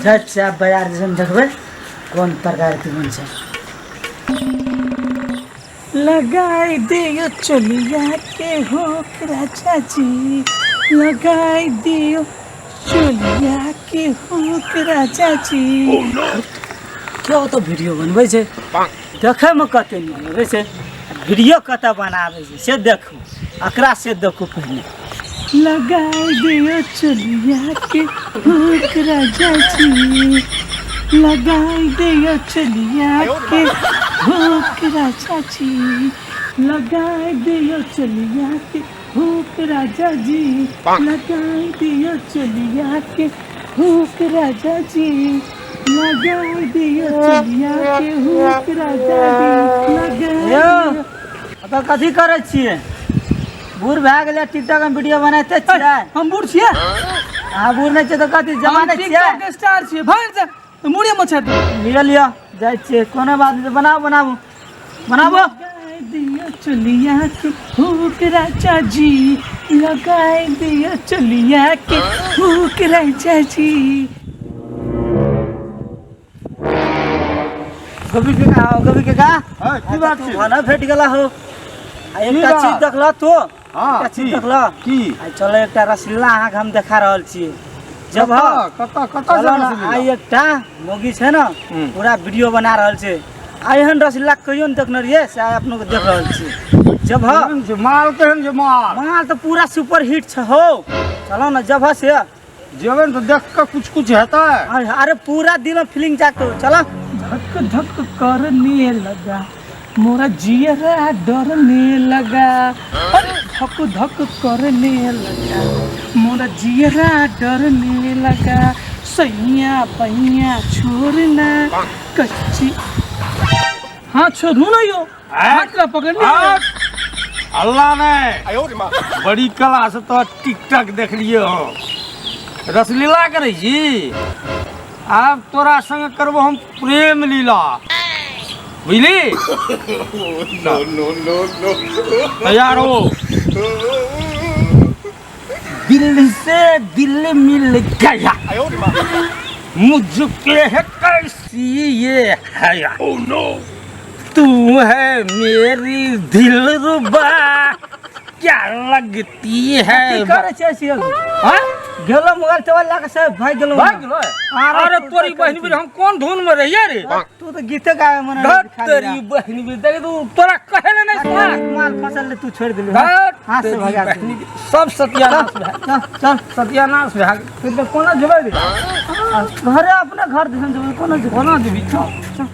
जाइ छियै आब बाजार दिसन, देखबै कोन तरकारी तीमन छै। लगाई दियो चोलिया के हुक राजा जी, लगाई दियो चोलिया के हुक राजा जी। क्यों तऽ वीडियो बनबै छै, देखैमे कते नीक लगै छै। वीडियो कतऽ बनाबै छै से देखू, एकरा से देखू पहिने। लगाई दियो चोलिया के हुक राजा जी, लगाई दियो चोलिया के हुक राजा जी, लगाई दियो चोलिया के हुक राजा जी, लगाई दियो चोलिया के हुक राजा जी, लगाई दियो चोलिया के हुक राजा जी, लगाई यौ दियो। ओतऽ कथी करै छियै? बूढ़ भए गेलै, टिकटॉक में वीडियो बनाइते छियै। हम बूढ़ छियै? अहाँ बूढ़ नहि छियै तऽ कथी हम जमाने छियै? टिकटॉक के स्टार छियै। भाग जा, मुड़े मछा दे। लिअ लिअ, जाइ छियै, कोनो बात नहि, बनाबू बनाबू बनाबू। लगाए दियो चुलिया के हुक राजा जी, लगाए दियो चुलिया के हुक राजा जी। गोपी के का, गोपी के का? हाँ, की बात छै? खाना भेट गेला हो। आ एकटा बात? चीज देखल तू? हाँ, एकटा चीज की? देखल? की? आ चलो, एकटा रसलीला अहाँके हम देखा रहल छी। जब कतऽ कतऽ कतऽ चलो ने, रसलीला? आइ एकटा मौगी छै ने, हम्म। पूरा वीडियो बना रहल छै। आ एहन रसलीला कहियो ने देखने रहियै, से आइ अपनो के देख रहल छी। जब ह केहन छै माल? केहन छै माल? माल तऽ पूरा सुपर हिट छै हो। चलो ने, जब ह से जेबै ने तऽ देख कऽ कुछ कुछ हेतै। अरे अरे, पूरा दिल में फीलिंग जागतो। चलो। धक धक करने लगा, मोरा जियरा डरने लगा। अरे धक धक करने लगा, मोरा जियरा डरने लगा, सैया बैया छोड़ना कच्ची। हाँ, छोड़ू ना यो हाथ ला पकड़ लिया। अल्लाह ने बड़ी कला से तो टिकटॉक देखलिए हो, रसलीला करै छी। आब तोरा संग करबो हम प्रेम लीला, बुझली? तैयार हो। दिल से दिल मिल गया मुझके है कैसी ये हया, तू है मेरी दिलरुबा, क्या लगती है। की करै छियै से? हाँ? गेलो मोबाइल तोबाइल लए कऽ सब भागि गेलो। भाग गेलो। अरे तोरी बहिन भी, हम कोन धुन में रहिए रे? तू तऽ गीते गावे मन। धत तेरी बहिन भी, देख तू, तोरा कहे ले नहीं सुना। माल फसल ले तू छोड़ देली, धत हाथ से तेरी भगा बहिन देली। के, सब सत्यानाश भए चल चल, सत्यानाश भए गेल। तऽ कोना जेबै रे? घरे, अपना घर दिसन जेबै, कोना जेबै? कोना जेबी? चल।